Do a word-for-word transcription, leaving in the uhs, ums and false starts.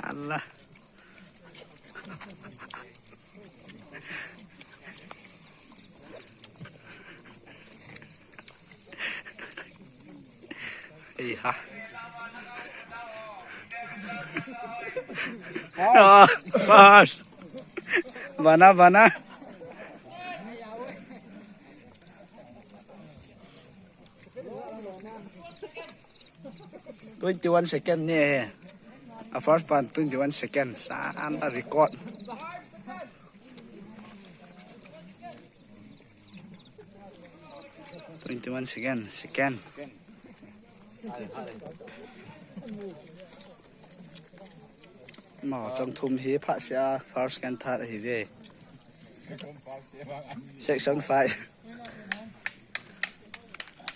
Ala. Ei ha. Oh, first. Bana, bana. Twenty-one second ni he. A first pan twenty-one second. Sana record. Twenty-one second, second. Mo chang thum hi pha sia, first, second, third hi ve. Section five.